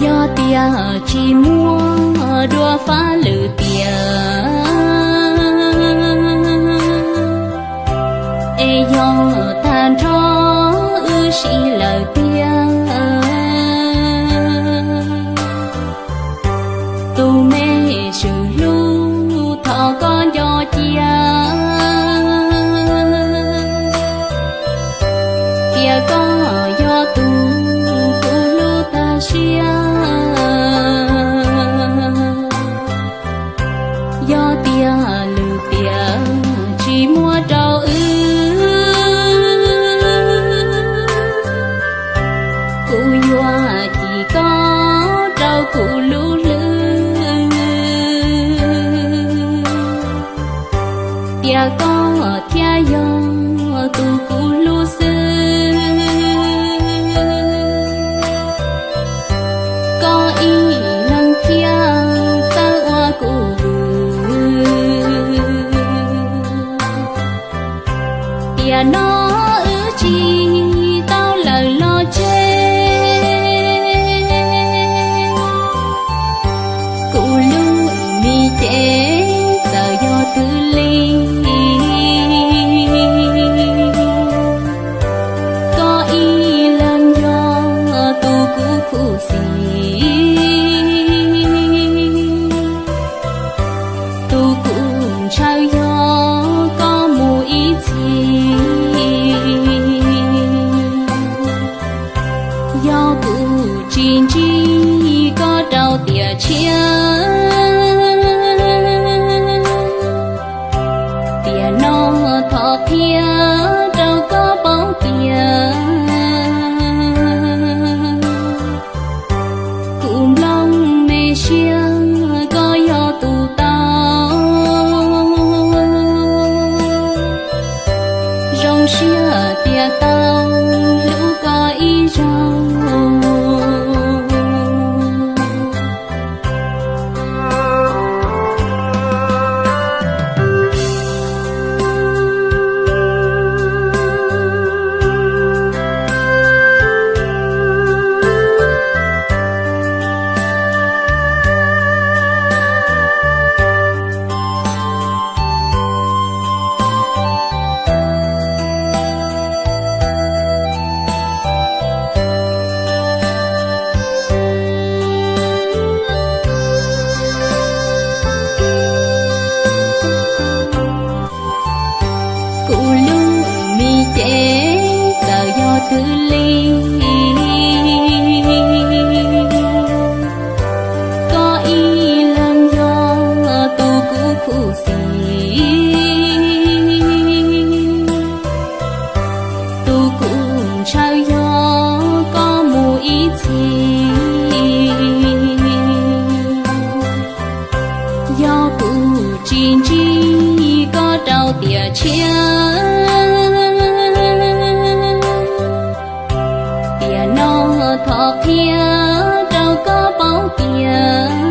Yog tias tsis muaj dua fab lwm tiam, es yog tag nrho wb sib lawm tiag. Tus me swm hlub, thov koj nco cia, tias koj yog tus kuv hlub tag siab. Yog tias lwm tiam tsis muaj rau wb, kuv yuav cim koj rau kuv lub hlwb, tias koj thiaj yog tus kuv hlub xwb. Koj ib leeg thiaj txawj ua kuv vwm. Tiam no wb tsis tau lawm los tseg, kuv lub me cev txawm yog twg li. Koj ib leeg yog tus kuv khuv xim, tus kuv ntshaw yog koj mus ib txhis. Yog kuv tsis ntsib koj rau tiam tshiab, tiam no thov qhia rau koj paub tias kuv nplooj me siab koj yog tus tau. Zoo siab tias tau hlub koj ib zaug. Kuv lub me cev txawm yog twg li, koj ib leeg yog tus kuv khuv xim. Tus kuv ntshaw yog koj mus ib txhis. Yog kuv tsis ntsib koj rau tiam tshiab, tiam no thov qhia rau koj paub tias